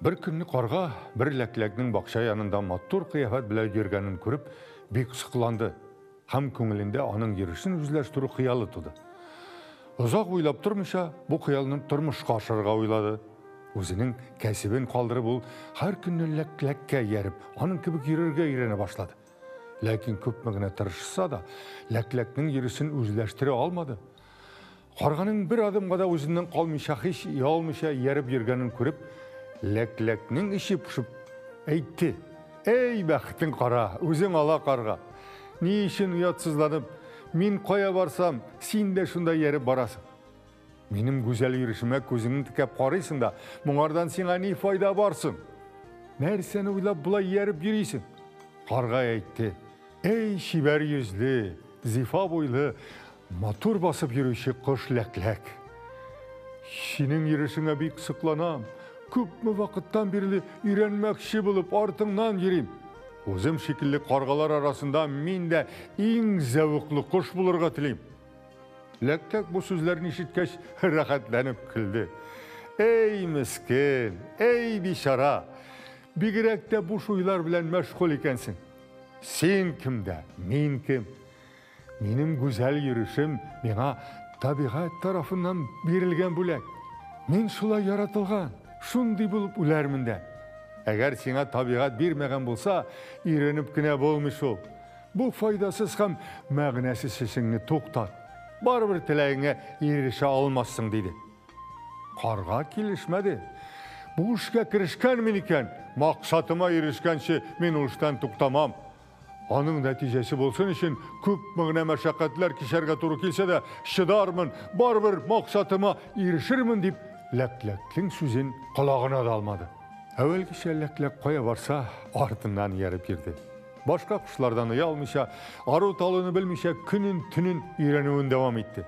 Бер көнне карга бер ләкләкнең бакча янында матур кыяфәт белән йөргәнен күреп, бик сокланды һәм күңелендә аның йөрешен үзләштерү хыялы туды. Озак уйлап тормыйча, бу хыялны тормышка ашырырга уйлады. Үзенең кәсебен калдырып, ул һәр көнне ләкләккә ияреп, аның кебек йөрергә өйрәнә башлады. Ләкин күпме генә тырышса да, ләкләкнең йөресен үзләштерә алмады. Карганың бер адымга да үзеннән калмыйча, һич оялмыйча ияреп йөргәнен күреп, ләкләкнең эче пошып әйтте: "Әй, бәхетең кара, үзең ала карга. Ни өчен оятсызланып, мин кая барсам, син дә шунда ияреп барасың? Минем гүзәл йөрешемә күзеңне текәп карыйсың да, моңардан сиңа ни файда бар соң? Нәрсәне уйлап болай ияреп йөрисең?" Карга әйтте: "Әй, чибәр йөзле, зифа буйлы, матур басып йөрүче кош ләкләк. Синең йөрешеңә бик сокланам. Күпме вакыттан бирле өйрәнмәкче булып артыңнан йөрим. Үзем шикелле каргалар арасында мин дә иң зәвыклы кош булырга телим. Ләкләк бу сүзләрне ишеткәч, рәхәтләнеп көлде. Эй, мескен, эй, бичара! Бигрәк тә буш уйлар белән мәшгуль икәнсең. Син кем дә, мин кем? Минем гүзәл йөрешем миңа табигать тарафыннан бирелгән бүләк. Мин шулай яратылган, шундый булып үләрмен дә. Әгәр сиңа табигать бирмәгән булса, өйрәнеп кенә булмый шул. Бу файдасыз һәм мәгънәсез эшеңне туктат. Барыбер теләгеңә ирешә алмассың, диде. Карга килешмәде. Бу эшкә керешкәнмен икән, максатыма ирешкәнче мин ул эштән туктамам. Аның нәтиҗәсе булсын өчен күпме генә мәшәкатьләр кичәргә туры килсә дә, чыдармын, барыбер максатыма ирешермен, дип, ләкләкнең сүзен колагына да алмады. Әүвәлгечә ләкләк кая барса, артыннан ияреп йөрде. Башка кошлардан оялмыйча, ару-талуны белмичә, көнен-төнен өйрәнүен дәвам итте.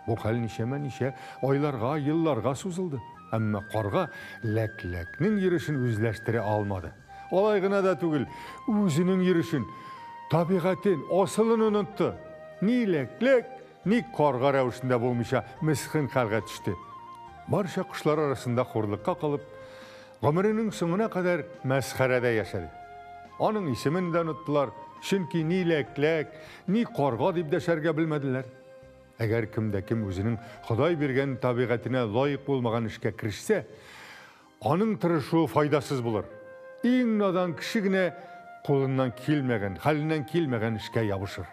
Бу хәл ничәмә-ничә айларга, елларга сузылды. Әмма карга ләкләкнең йөрешен үзләштерә алмады. Алай гына да түгел, үзенең йөрешен, табигатен, асылын онытты. Ни ләкләк, ни карга рәвешендә булмыйча мескен хәлгә төште. Барча кошлар арасында хурлыкка калып, гомеренең соңына кадәр мәсхәрәдә яшәде. Аның исемен дә оныттылар, чөнки ни ләкләк, ни карга дип дәшәргә белмәделәр. Әгәр кем дә кем үзенең Ходай биргән табигатенә лаек булмаган эшкә керешсә, аның тырышуы файдасыз булыр. Иң надан кеше генә кулыннан килмәгән, хәленнән килмәгән эшкә ябышыр.